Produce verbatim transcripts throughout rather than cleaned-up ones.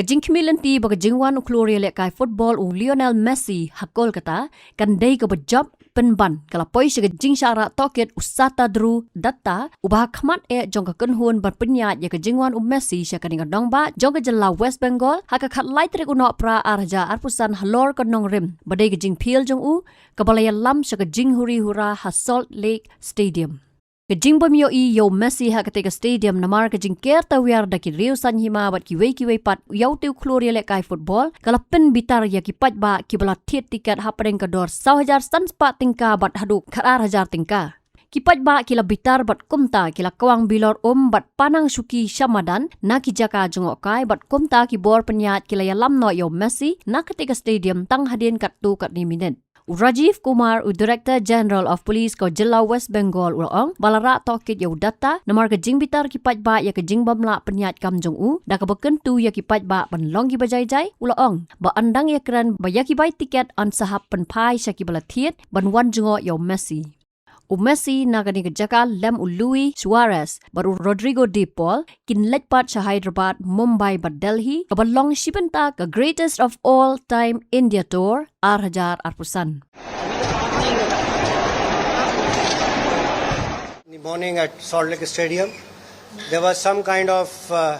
Jingkhmih lynti ba ka jingwan u khlur ïalehkai football u Lionel Messi ha Kolkata kan dei kaba jop pynban ka la poi sha ka jingshah rah tohkit u Satadru Datta, uba ha khmat eh jong ka kynhun ban pynïaid ïa ka jingwan u Messi sha kane ka nongbah jong ka jylla West Bengal ha ka khatlai tarik u Nohprah ar hajar arphew san halor ka nongrim ba dei ka jingphiel jong u kaba la ïalam sha ka jinghuri hura ha Salt Lake Stadium. Ka jingbym ïohi ïa u Messi ha katei ka stadium namar ka jingker tawiar da ki riew saiñ hima bad kiwei kiwei pat ïa utei u khlur ïalehkai football ka la pynbitar ïa ki paidbah kiba la thied tiket hapdeng ka dor saw hajar san spah tyngka bad haduh khatar hajar tyngka. Ki paidbah ki la bitar bad kumta ki la kwang bilor um bad panang shuki sha madan na ki jaka jngohkai bad kumta ki bor pynïaid ki la ïalam noh ïa u Messi na katei ka stadium tang hadien katto katne minit. U Rajiv Kumar, u Director General of Police ka jylla West Bengal, u la ong ba la rah tohkit ïa u Datta namar ka jingbitar ki paidbah ïa ka jingbym lah pynïaid kam jong u, da kaba kyntu ïa ki paidbah ban long kiba jai jai. U la ong ba yn dang ïakren ba ïa ki bai tiket yn sa hap pynphai sha kiba la thied ban wan jngoh ïa u Messi. U Messi na kane ka jaka lem u Luis Suarez bad u Rodrigo De Paul kin leit pat sha Hyderabad, Mumbai bad Delhi kaba long shi bynta ka Greatest of All Time India Tour ar hajar arphew san. In the morning at Salt Lake Stadium, there was some kind of uh,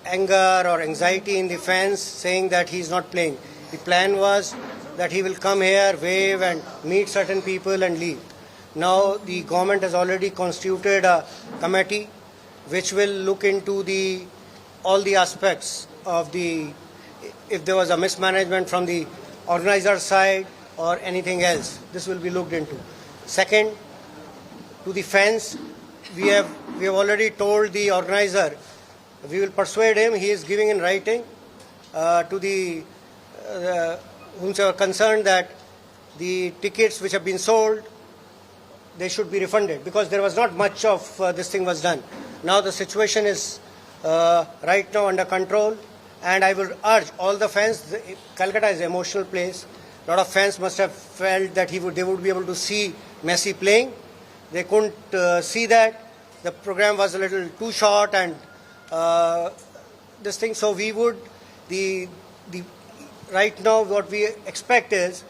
anger or anxiety in the fans saying that he's not playing. The plan was that he will come here, wave and meet certain people and leave. Now the government has already constituted a committee which will look into the all the aspects of the, if there was a mismanagement from the organizer side or anything else. This will be looked into. Second, to the fans, we have we have already told the organizer, we will persuade him. He is giving in writing uh, to the uh, whomsoever concerned that the tickets which have been sold, they should be refunded because there was not much of uh, this thing was done. Now the situation is uh, right now under control, and I will urge all the fans. The, Calcutta is an emotional place. A lot of fans must have felt that he would they would be able to see Messi playing. They couldn't uh, see that. The program was a little too short, and uh, this thing. So we would the the right now what we expect is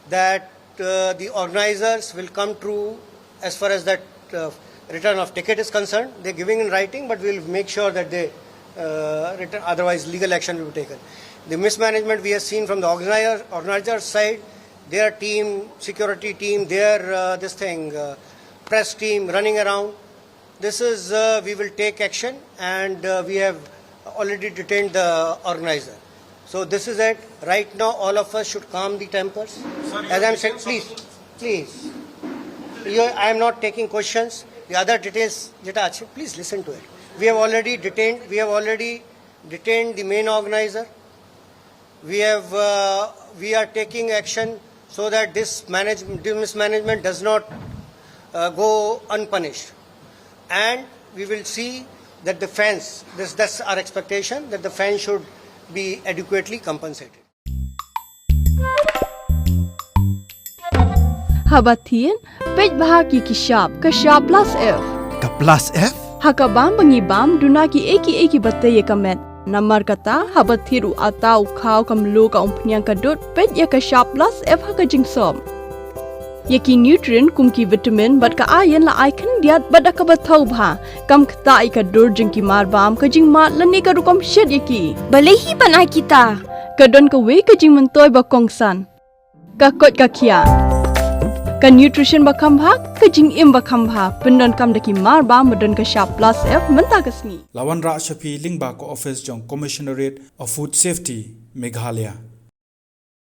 that uh, the organizers will come through as far as that uh, return of ticket is concerned. They're giving in writing, but we'll make sure that they uh, return. Otherwise, legal action will be taken. The mismanagement we have seen from the organizer organizer side, their team, security team, their uh, this thing, uh, press team running around. This is, uh, we will take action, and uh, we have already detained the organizer. So this is it. Right now, all of us should calm the tempers. As I'm saying, please, please. You, I am not taking questions. The other details, যেটা আছে, please listen to it. We have already detained. We have already detained the main organizer. We have, uh, we are taking action so that this manage, this mismanagement does not uh, go unpunished. And we will see that the fans, this, that's our expectation, that the fans should be adequately compensated. Haba thied, peit bha ki ki shap, ka shap plus F. Ka plus F? Ha ka bam ba ngi bam, duna ki ei ki ei ki ba tei ïa ka met. Namar kata, haba thied u ata u khaw ka mluh ka umphniang ka dud, peit ïa ka shap plus F ha ka jingsop. Ïa ki nutrient kum ki vitamin bad ka iron la ai khyndiat bad da kaba thaw bha. Kam ktah ïa ka dur jong ki mar bam, ka jingmad lane ka rukom shet ïa ki. Balei hi ban ai kita? Ka don kawei ka jingmyntoi ba kongsan. Ka koit ka khiah. Ka nutrition ba kham bha, ka jingim ba kham bha, pyndonkam da ki mar bam ba don ka shap plus F mynta ka sngi. La wanrah sha phi lyngba ka office jong Commissionerate of Food Safety, Meghalaya.